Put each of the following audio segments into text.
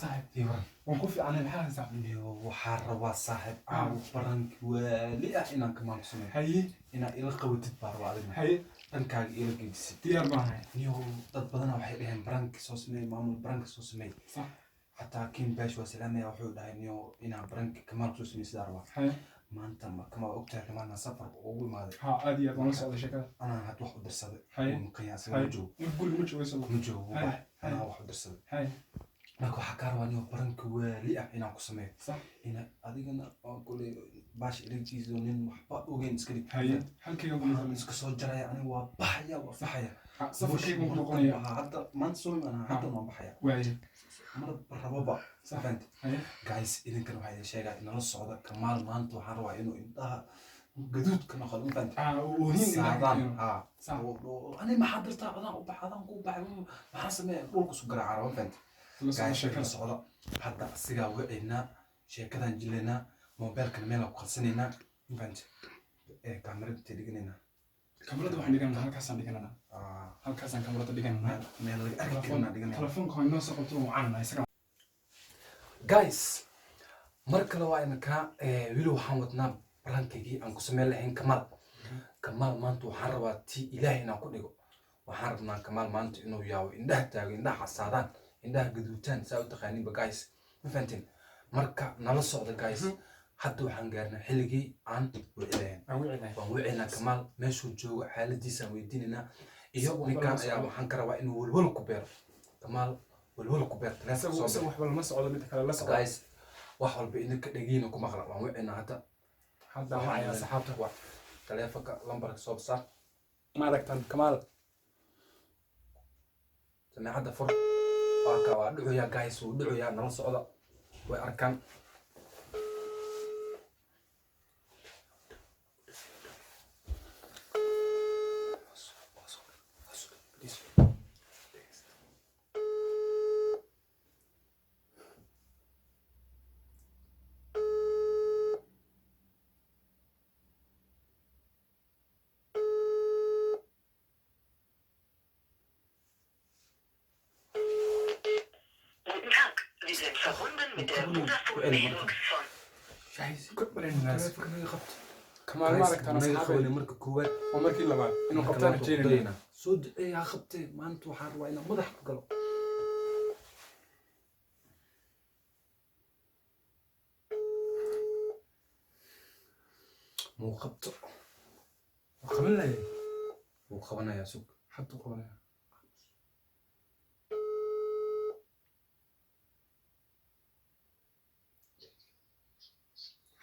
Saaxiib. Ii waran. Waan ku fiicnay, maxaa haysaa? Niyo, waxaa rabaa saaxiib caawo prank waali ah inaan Kamaal ku sameeyo. Haye. Inaad ila qabatid baa rabaa adigna. Haye. Dhankaaga ila gedisid. Diyaar baan ahay. Niyo, dad badanaa waxay dhaheen prank soo sameey, maamul prank soo sameey. Sax. Xataa Kim Bash waa salaamaya, wuxuu dhahay niyo inaa prank Kamaal kusoo sameey sidaa rabaa. Haye. Maanta ma kama ogtahay Kamaalna safar ugu imaaday. Ha, aad iyo aad waan la socday sheekada. Anaa had wax u dirsaday. Haye. Wuu maqan yahay, asaga ma joogo. Guriga ma joogo isagu? Ma joogo, wuu Haye. baxay. Anaa wax u dirsaday. Haye. Marka waxaa kaa rabaa niyo prank waali ah inaan ku sameeyo. Sax. Ina adigana oo kule baash ilagtiisa nin waxba ogeyn iska dhig. Haye, halkaygan ku Waxaan noqonaya. iska soo jaraya, aniga waa baxaya, waa baxaya. Safarkaygan ku noqonaya. Hadda maanta soo imaana, hadda waan baxaya. Waaye. Mar raboba. Sax. Fahantay? Haye. Guys, idinkan waxaa idin sheegaa inala socda Kamaal maanta waxaan rabaa inuu indhaha gaduud ka noqdo, ma fahantay? Ah, oohin indhaha ka Saadaan keeno. haa. Sax. Ani maxaa dirtaa, adaan u bax, adaan kuu baxay, maxaa sameeya, dhulka isu garaaca, ma fahantay? La socda Guys, sheekada. la socda. Hadda asigaa waceynaa, sheekadan jilaynaa, mobilkana meel ku qarsanaynaa, ma fahantay? Ee kaamirada intee dhiganaynaa? Kamarada waxaan dhiganaa, halkaasaan dhigananaa. Halkaasaan kamarada dhigananaa. Meel laga arki karinaa dhiganayna. Telefoonka waa inoo soo qabto, waan wacananaa isaga. Guys, mar kale waa inakaa weli waxaan wadnaa prankigii aan ku sameyn lahayn Kamaal. Kamaal maanta waxaan rabaa tii Ilaahay inaan ku dhigo. Waxaan rabnaa Kamaal maanta inuu yaabo, indhaha taago, indhaha casaadaan, indhaha gaduutaan, saa u taqaaninba guys, ma fahanteen? Marka nala socda guys. Hadda waxaan gaarnaa xilligii aan wici lahayn. Aan wici lahayn. Waan wicinaa Kamaal, meeshuu joogo xaaladiisaan weydiinaynaa iyo Isagu waxba ninkaan lama ayaa socdo. Waxaan ka rabaa inuu walwal ku beero Kamaal, walwal ku beero taleefanka Isagu soo isagu bixi. waxba lama socdo, midda kale la socdo. Guys, wax walba idinka dhegiina ku maqla, waan wicinaa hadda. Hadda wacayaa saxaabta. Wa taleefanka lambarka soo saar. Ma aragtaan Kamaal? Sameecadda fur, waa ka waa dhucuyaa guys, wuu dhucuyaa, nala socda, way arkaan. Guten Tag, Sie sind verbunden mit der Vodafone Mailbox von Ku celinaynaa. Taleefanka naga qabto. Kamaal, ma aragtaan Naga asxaabay? qabanay marka koowaad. Waa markii labaad inuu Marka qabtaan labaad waan ku rajeynayna. dayaynaa. Soo duceeya ha qabtee, maanta waxaan rabaa inaan madax ku galo. Muu qabto? Waa qaban lahaye. Wuu qabanayaa, sug. Hadduu qabanaya.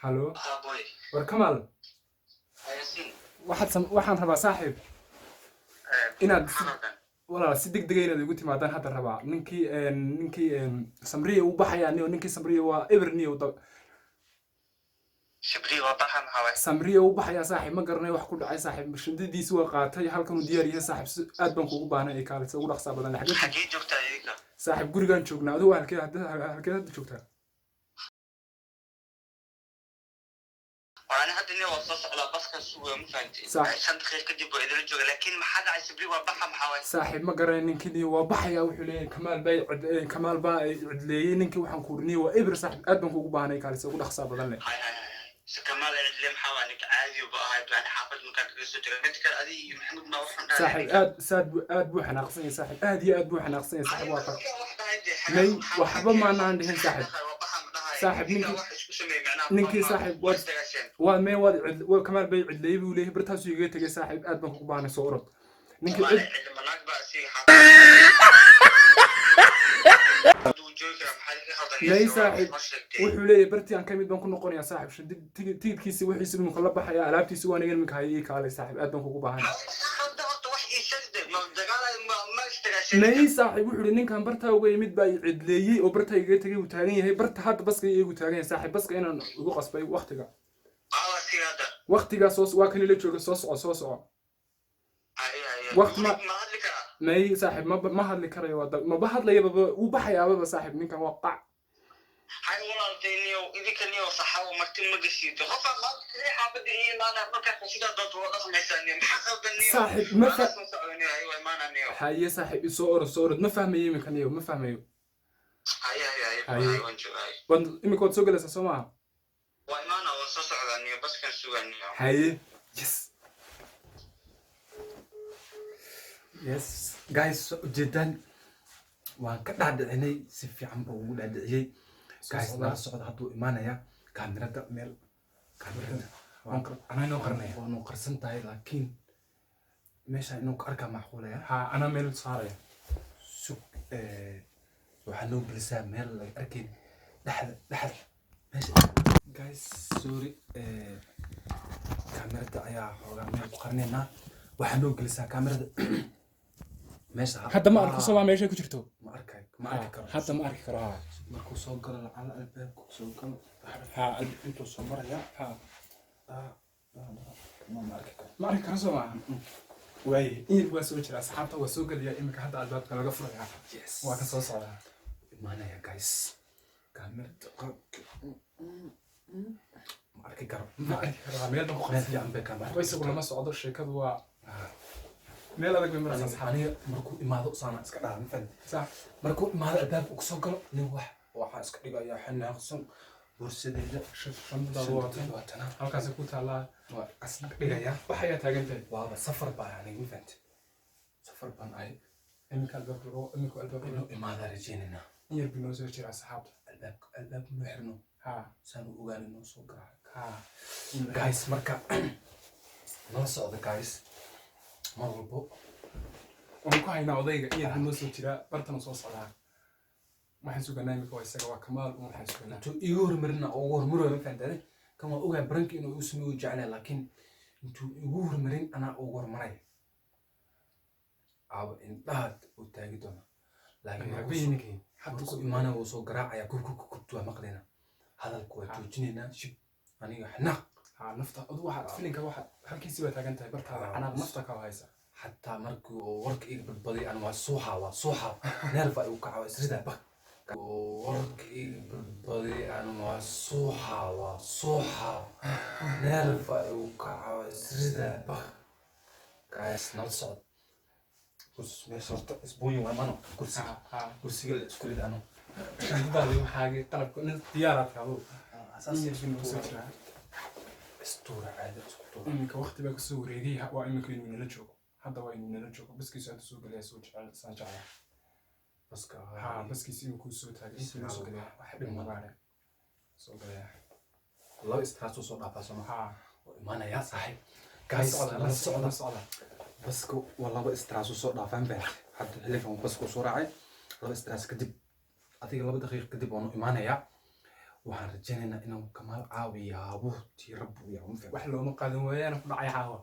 Halo. Boy. War Kamaal. Yasin. Waxaan rabaa saaxiib inaad walaal si deg dega inaad igu timaadaan hadda rabaa. Ninkii Samriya uu baxayaa niyo, ninkii Samriya waa eber niyo. Shibri waa baxa, maxaa waay? Samriya uu baxayaa saaxiib, ma garanayo wax ku dhacay saaxiib, shindadiisi waa qaatay, halkanuu diyaar yahay saaxiib, aad baan kuugu baahnay ee kaalisa ugu dhaqsaa badan xagee? Xagee joogtaa idinka? Saaxiib, gurigaan joognaa, adigu halkee hadda joogtaa? Waan hadda nin waa soo socdaa, baskan sugaya, ma fahanti? Sax. 5 daqiiq kadib waa idila jooga, laakiin maxaa dhacay? Shibri waa baxa, maxaa waay? Saaxiib, ma garanayo, ninkii waa baxayaa, wuxuu leeyahay Kamaal baa cidleeyey ninkii, waxaan ku uriniye waa eber saaxiib, aad baan kuugu baahnay, kaalisa ugu dhaqsaa badan leh. Hay hay hay, si Kamaal cidle maxaa waay? Ninka caadi ba ahay baan xaafad markaan kaga soo tagay. Mid kale adiga iyo Maxamuud ma waxaan dhahay? Saaxiib, aad saad buu aad buu xanaaqsan yahay saaxiib, aad iyo aad buu xanaaqsan yahay saaxiib, waa May, waxba maanaan dhihin saaxiib. Saaxiib, ninkii saaxiib waa mee waad cid waa Kamaal bay cidleeyey buu leeyahay, bartaasuu igaga tegay saaxiib, aad baan kugu baahnay, soo orod ninkii cid. May saaxiib, wuxuu leeyahay bartii aan ka mid baan ku noqonayaa saaxiib, shindid tigidhkiisi wixiisi iminka la baxaya, alaabtiisi waan iga iminka haya, ii kaalay saaxiib, aad baan kugu baahanay. May saaxiib, wuxuu yidhi ninkan bartaa uga yimid baa i cidleeyey oo bartaa igaga tegay, uu taagan yahay barta hadda, baska iyagu taagan yahay saaxiib, baska inaan igu qasbay waqtigaa soo waa kan ila jooga, soo soco, soo soco. Waqti may saaxiib, ma hadli karayo, maba hadlayababa, wuu baxayaababa saaxiib, ninkan waa qac. Hay walaaltay, niyow idinka niyow saxaabo marti ma gasiito qofaa maanta sidee xaafadda ii imaanaa markaa sidaa doonta waa dhaqmaysaa niyo, maxaa qaldan niyow? Saaxiib, ma Waana soo socda niyow, hay waa imaanaa niyow. Haye saaxiib, isoo orod, soo orod, ma fahmayo iminka niyow, ma fahmayo. Haye, haye, haye. Haye. Haye, waan joogaa. Waad iminka waad soo gelaysaa, soo maaha? Waa imaana, waan soo socdaa niyo, baskan sugaa niyo. Haye, yes. Yes guys, soo ujeedaan, waan ka dhaadhicinay, si fiican buu ugu dhaadhiciyey. Guys, nala socda, hadduu imaanaya. Kaamirada meel, kaamirada Anaa inoo qarinaya. Waa noo qarsan tahay, laakiin meesha inuu ka arkaa macquulaya. Ha, anaa meel saaraya. Sug, waxaa noo gelisaa meel laga arkayn, dhexda, dhexda meesha. Guys, sorry, kaamirada ayaa xoogaa meel ku qarinaynaa. Waxaa noo gelisaa kaamirada meesha. Hadda ma arko, soo meeshay ku jirto. Ma arkay, ma arki karo. Hadda ma arki karo, ha. Markuu soo galo, lacala albaabka soo galo, Ha. intuu soo maraya. Ha. Ah, ma arki karo. Ma arki karo, soo maaha? Waaye, in waa soo jira, asxaabta, waa soo gelaya iminka. Hadda albaabka laga furaya. Yes. Waa ka soo socdaa. Imaanaya guys, kaamirada qaabka ma arki karo. Ma arki karo, meel baan ku meel qarsan. Fiican bay kaamirada. Waxba isagu lama socdo, sheekadu waa meel adag bay maraysaa, asxaabta. Aniga markuu imaado saana iska dhaha, ma fahanti? Sax. Markuu imaado, albaabka uu soo galo, nin wax waxaa iska dhigayaa xanaaqsan, bursadeeda. Shandadaadu waatan. Waatana. Halkaasay ku taallaa. Waa iska dhigayaa. Waxayaa taagan tahay. Waaba safar baa aniga, ma fahanti? Safar baan ahay. Iminka albaabka lagu, iminka albaabka Inuu imaadaa rajeynaynaa. In yar buu noo soo jira, asxaabta. Albaabka, albaabka noo xirno. Ha. Saan u ogaanay noo soo garaaca. Ha. Guys, marka nala socda guys, mar walbo. Waan ku haynaa odayga, in yar buu noo soo jiraa, bartana soo socdaa. Waxaan suganaa iminka waa isaga, waa Kamaal un waxaan suganaa. Intuu iigu hormarina oo ugu hormarayo, ma fahantaade? Kan waa ogahay baranka inuu igu sameeyo jeclay, laakiin intuu igu hormarin anaa ugu hormaray. Aawa indhaha uu taagi doona, laakiin Habeen ninkii hadda markuu imaanaya wuu soo garaacaya, kub kub kubtu waa maqlaynaa, hadalku waa joojinaynaa. Shib, aniga xanaaq. Ha, nafta adu waxaad filinka waxaad halkiisii baa taagan tahay bartaada, canaaq nafta ka haysa. Xataa markii uu warka iga badbaday, ana waa suuxa, waa suuxa, neerfa igu kaca, waa isridaa bak. Warka iga badbaday, ana waa suuxa, waa suuxa, neerfa igu kaca, waa isridaa bak. Guys, nala socod. Meesha horta isbuunyi waa mano kursiga. Ha, ha. Kursiga la isku rid ano. Shandadaadii, waxaagii, qalabka, nin diyaaraad tahay aduu. In yar buu noo soo jiraa. Istuura, caadi isku tuura. Iminka waqti baa kasoo wareegay, waa iminka inuu nala joogo hadda, waa inuu nala joogo. Baskiisu hadda soo gelaya, soo jecel saan jeclaa. Baska. Ha, baskiisa iminkuu soo taagay, intuu noo soo gelaya, wax dhib magaale soo gelaya. Laba istraasuu soo dhaafaa, sooma? Ha. Waa imaanayaa saaxiib. La Guys, socda, nala la socda, socda. La socda. Baska waa laba istraas soo dhaafaan baa hadda, xilligan baska soo raacay laba istraas kadib, adiga 2 daqiiq kadib waanu imaanayaa. Waxaan rajaynaynaa inuu Kamaal caawiyaabo tii rabbu yaa ma Wax looma qaadan waayana ku dhacay caawa.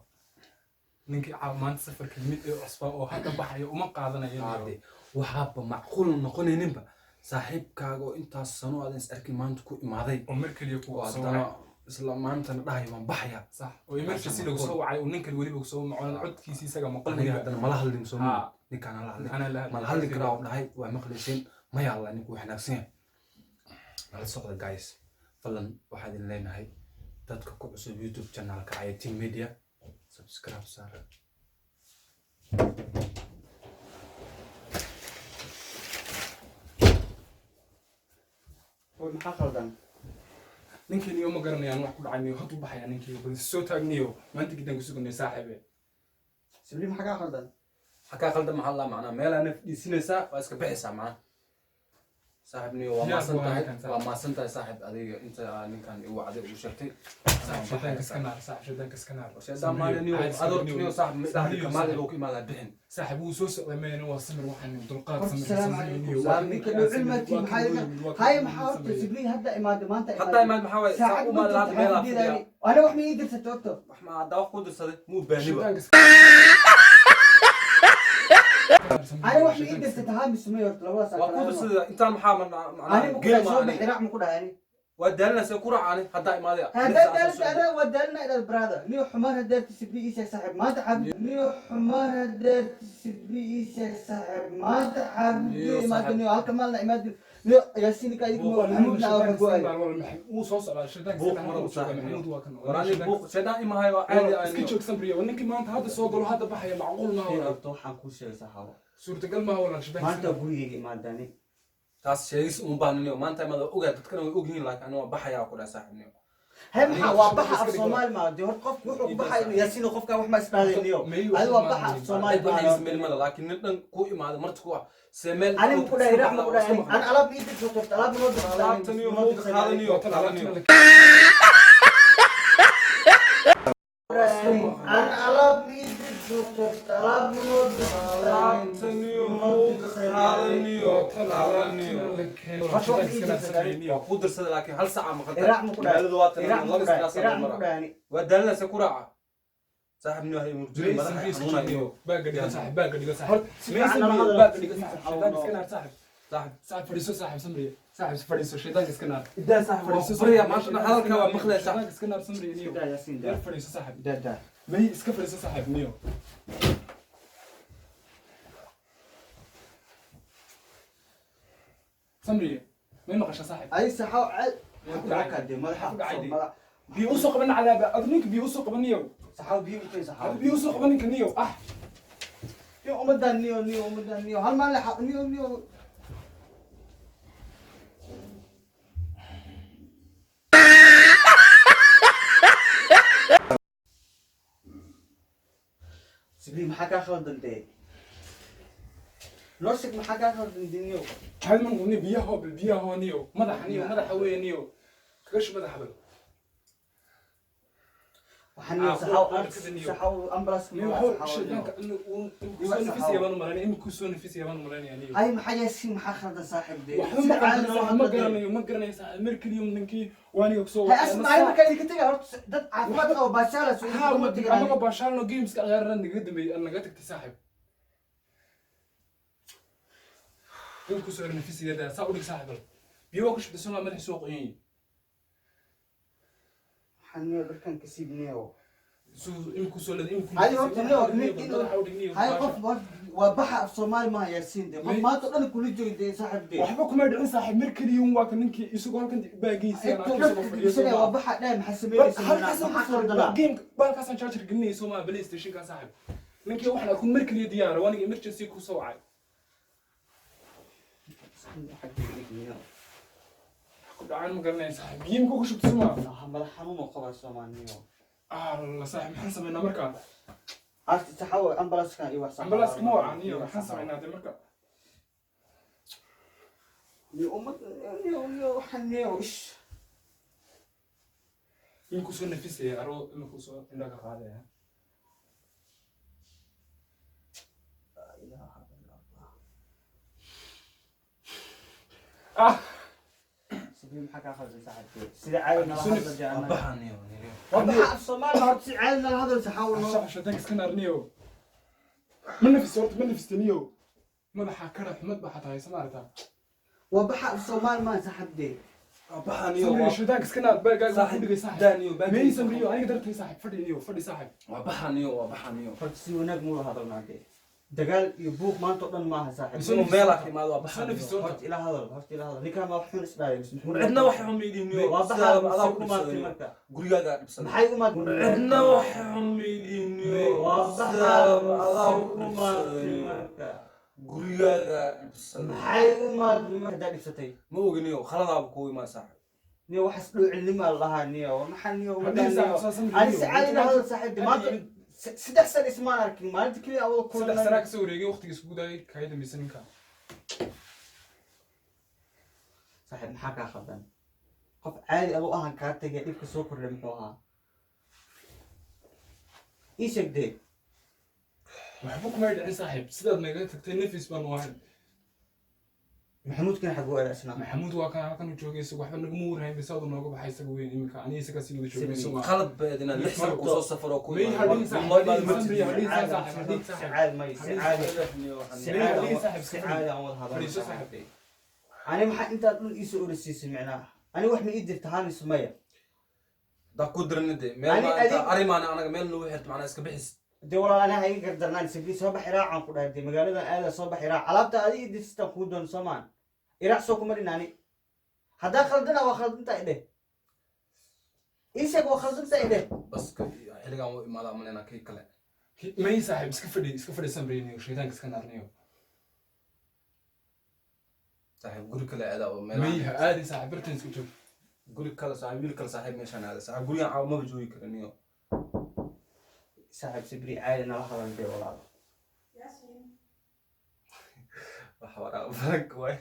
Ninkii caawa maanta safarka yimid ee cusbaa oo hadda baxaya uma qaadanayo. Haade waxaaba macquul noqonayninba, saaxiibkaaga oo intaas sano aadan is arkin maanta ku imaaday, oo mar kaliya ku oo soo haddana wacay. Isla maantana dhahayo waan baxayaa. Sax, oo emergency lagu soo wacay, oo ninkan weliba soo macoon, codkiisa isaga maqal Aniga weliba. Haddana mala hadlin, soo Ha. ninkaan la hadlay. Anaa la mala hadli karaa oo dhahay waa maqlayseen, maya alla, ninku wuu xanaaqsan yahay. Nala socda guys, fadlan. Waxaa idin leenahay dadka ku cusub YouTube channelka Ayatin Media, subscribe saara. Oy, maxaa qaldan? Ninkii ma garanayaan wax ku dhacay niyo, hadduu baxayaa ninkii, bal soo taagniyo, maanta gidan ku suganay saaxiibe. Sibli, maxaa kaa qaldan? Maxaa kaa qaldan? Maxaa la macnaa meelaa naf dhiisinaysaa, waa iska bixaysaa macnaa. Saaxiibniyo, waa Diyaar maasan buu tahay. ahaa ninkan. Waa maasan tahay saaxiib, adiga inta aa ninkan igu wacday ugu sheegtay. Saaxiib, shaydaanka iska naar, saaxiib, shaydaanka iska naar. Shaydaan maalin adoortiniyo saaxiib, ma dhahdin Kamaal inuu ku imaadaa bixin. Saaxiib, wuu soo socday, meena waa samir, waxaan dulqaad. Horta, Samir. salaamu calaykum. Ninka dhow cilmaadkii maxaa haye, maxaa horta Sibli hadda imaada maanta? Haddaa imaad maxaa waaye saa Saacad u ma maad jirto lahaad meelaa xaafadeeda. fadhiya. Ana wax ma ii dirsatay horta? Wax ma haddaa wax ku dirsaday muu baaniba. Ana wax ma ii dirsatay haa mise may horta labadaas Waa ku dirsaday intaan, maxaa macnaa Ani ma ku geel dhahay ma soo ani bix iraac ma ku dhahay ani? Waa daalinaysa ku raacani haddaa imaaday. Haddaad daalata adaa waa daalina inaad brother niyo xumaan haddaad Sibli ii sheeg saaxiib maanta xaafid niyo xumaan haddaad Sibli ii sheeg saaxiib maanta Niyo xaafidii imaada saaxiib. niyo halka maalna imaada niyo Yaasiinka adiga Maxamuudna aa wax go'ay. Wuu soo socdaa shaydaanka. Buuq maraba saaxiib. Maxamuud waa kan. Waraani buuq shaydaan imahay waa caadi. Iska Ani joog samriya, ninkii maanta hadda soo galo, hadda baxaya, macquul maaha walaal. Horta waxaan kuu sheegay saxaabo. Suurtagal maaha walaal, shaydaanka. Maanta gurigayga imaadani. Taas sheegis uma baahna niyo. Maanta imaada ogaa, dadkana way ogyihiin, laakiin aniga waa baxayaa ku dhahay saaxiib niyo. Hay, maxaa waa baxa af Soomaali ma dee? Horta qofku wuxuu ku baxay Yaasiin, qofka wax ma isdhaadayniyo. Adi waa baxa af Soomaali. Cid waxay sameyn male, laakiin nin dhan ku imaada marti ku ah see meel Ani ku dhahay raax, ma ku dhahay an alaab ii dirso torta, alaab noo dirso. Alaabtan iyo muuqa qaadaniyo, qaadaniyo. An alaab ii dirso torta, alaab noo dirso. Alaabtan iyo muuqa qaadaniyo, qaadaniyo. Waa kuu dirsada, laakiin hal saaca maqan tahay. Iraac ma ku dhahay? Magaalada waa tan. Iraac ma laba ku dhahay? iskaasaa Iraac ma mara. ku dhahay? Waa daalinaysa ku raaca saaxiib niyo, hay murjin madaxa xanuunayo. Baaga dhigo saaxiib, baaga dhigo saaxiib. Horta si fiican nala hadal. Baaga dhigo saaxiib, shaydaanka iska naar saaxiib. Saaxiib. Saaxiib, fadhiiso saaxiib, samriye saaxiib, fadhiiso, shaydaanka iska naar. Idaa saaxiib, waa ku baraya maanta dhan hadalka waa maqlaya saaxiib. Shaydaanka iska naar, samriye niyo. Daa Yaasiin, daa. Yar fadhiiso saaxiib. Daa, daa. May, iska fadhiiso saaxiib niyo. Samriye, may maqasha saaxiib? Ay saxaw cad Ku ku dhacay. dhacay madaxa. Ku dhacay. Madax. Biyo usoo qaban cadaaba adu ninka, biyo usoo qaban niyo. Saxaw, biyo u keen saxaw. Adu biyo usoo qaban ninka niyo, ah. Niyo ummadan niyo, niyo ummadan niyo, hal maalin niyo, niyo. Sibi, maxaa kaa khaldan dee? Noo sheeg, maxaa kaa khaldan dee niyo? Hal man qubni biyaha bal, biyaha niyo, madaxa niyo, madaxa weeye niyo, kaga shub madaxa bal. Waxaan niyo Ah, saxaw qoorka niyo. Saxaw, ambulance. Niyo, waxa shaydaanka inuu soo nafisaya baan u malaynaya, imikuu soo nafisaya baan u malaynaya niyo. Ay, maxaa Yaasiin, maxaa khaldan saaxiib dee? Waxba ma Sida caadi qaldan nala saaxiib, ma hadla dee. garanayo, ma garanayo saaxiib, mar keliya ninkii waa aniga kusoo Hay asma, ay markaa idinka tagay horta dad caafimaad qaba baashaala soo Ha wadi anaga baashaalno, gameska ciyaarana naga dambeeyay, naga tagtay saaxiib. In kusoo nafisiyada saa u dhig saaxiib, bal biyo waa ku shubtay soo madax soo qoyan. Waxaan niyo dharkan ka siibnayo. Suu imku soo leeday imku. Hay horta niyo madaxa u dhig niyo. Hay qof waa baxa af Soomaali ma Yaasiin dee? Qof maanta dhan kula joogay dee saaxiib dee. Waxba kuma dhicin saaxiib, mar keliya waa ka ninkii isagoo halkan baagiisa aan arkay isagoo fadhiyo. Isaga waa baxa dheh, maxaa sameynaysa? Maxaa khaldanaa? Game baalkaasaan charger gelinayay soo maa PlayStation-ka saaxiib. Ninkii waxaan arkay mar keliya diyaara, waa aniga emergency ku soo wacay. Ku dhacaan ma garanaya saaxiib, biyo imka ku shubtay soo maa. Madax xanuun oo qabaa Soomaaliyo. Alla saaxiib, maxaan sameynaa markaa? Arti saxaw, ambulance-kan iyo wax. Ambulance ma wacan iyo maxaan sameynaa de marka? Niyo ummad niyo, niyo waxaan niyo ish. Imku soo nafisaya aro, imku soo indha ka qaadaya. Laa ilaaha illa Allah. Ah. Sabi, maxaa kaa khaldan saaxiibkay? Sida caadi nala hadla Waa jecel. baxaa niyo niyo. Waa baxa af Soomaali horta, si caadi nala hadal saxaw noo. Saaxiib, shaydaanka iska naar niyo. Ma nafis horta, ma nafista niyo, madaxa kara xumad baa xataa haysa maarata. Waa baxa af Soomaali ma saaxiibkay. Waa baxaa niyo. Samriyo, shaydaanka iska naar, baagaaga ku Saaxiib, dhigay saaxiib. daa niyo, baagayga. May samriyo, aniga dartay saaxiib, fadhi niyo, fadhi saaxiib. Waa baxaa niyo, waa baxaa niyo. Horta si wanaag muu hadalnaa dee. Dagaal iyo buuq maanta oo dhan maaha saaxiib. Inuu meelaa ka imaado waa Soo baxaa niyo. nafis horta. Horta ila hadal, horta ila hadal. Ninkaan ma wax xun isdhaayay mise muxuu? Cidna wax xun ma idin niyo. Waa baxaa Sidaaba adaa mise ku ku maartay dhibsaday niyo. marka. Gurigaagaa dhibsaday. Maxay u maad? Cidna wax xun ma idin niyo. Waa baxaa Sidaaba adaa mise ku ku maartay dhibsaday niyo. marka. Gurigaagaa dhibsaday. Maxay u maad marka hadaa dhibsatay? Ma ogi niyo, khaladaaba kugu imaan saaxiib. Niyo waxaas dhowcinima la dhahaa niyo. Maxaa niyo Haddii ummadaan saaxiib niyo? soo samriyo. Ani si caadi ila hadal saaxiibkay. Maanta 3 sano ismaan arkin. Maalinta keliya awada 3 sanaa kasoo wareegay waqtiga isku daayay kaga dambaysa ninka. Saaxiib, maxaa kaa khaldan? Qof caadi adoo ahan kaa tagay, dhibka soo kordhay muxuu ahaa? Ii sheeg dee. Waxba kuma dhicin saaxiib, sidaad naga tagtay nafis baan u ahay. Maxamuudkana xaguu aaday isna? Maxamuud waa kan halkan u joogay, isagu waxba naguma warhayn, bisaadu nooga baxay isaga weyn iminka, aniga isaga sii wada joogay isagu. Qalad bay idin 6 sano kusoo safaro ku May imaado. hadhin saaxiib, Noo imaado hadhin martid. samriyo, hadhin saaxiib, hadhin Si saaxiib. caadi may, si caadi, si caadi Hadhin saaxiib, si caadi aan wada hadalno fadhiiso saaxiib. saaxiib. Ani maxaa intaad dhul iisoo orisiisay micnaha? Ani wax ma ii dirta haa mise maya? Daa ku dirnide meel Ani ma inta arrimaana anaga meel nagu xirto macnaa iska bixis. Dee walaal, aniga ha iga gardarnaan sabri, soo bax iraacaan ku dhahay dee, magaaladan aada soo bax iraac, alaabta adi ii dirsitaan kuu doon soomaan iraac soo kuma dhin. Ani haddaa khaldana waa khaldantaa idheh, ii sheeg waa khaldantaa idheh. Bas xilligan wuu imaadaa malena kii kale. May saaxiib, iska fadhi, iska fadhi samriyo, shaydaanka iska naarniyo. Saaxiib, guri kale aadaa oo meel. May, ha aadin saaxiib, bartan isku joog. Guri kale saaxiib, wiil kale saaxiib, meeshaan aada saaxiib, gurigan caawa maba joogi karaniyo. Saaxiib Sabri, caadi nala hadan dee walaal. Wax waraa, prank waay,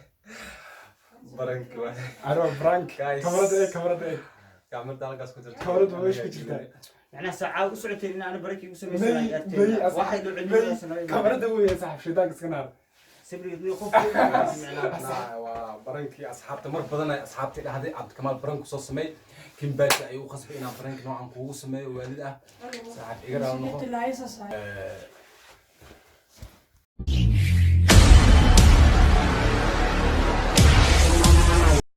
prank waay. Arwa prank. Guys. Kamarada eeg, kamarada eeg. Kamarada halkaas ku jirta. Kamaradu meesha ku jirtaa. Macnaha saacaa u socoteen in aan baraki ugu May, samaysanay may, arteena waxay dhow may, cilmidaas. Kamarada weeye saaxiib, shaydaanka iska naar. Sabri ni qof macnaha. Waa prankii asxaabta. Mar badan ay asxaabtii dhahday Cabdikamaal prank soo sameey. Kimbaasi ayuu u qasbay inaan prank noocan kuugu sameeyo. Waalid ah saaxiib, iga raal noqo.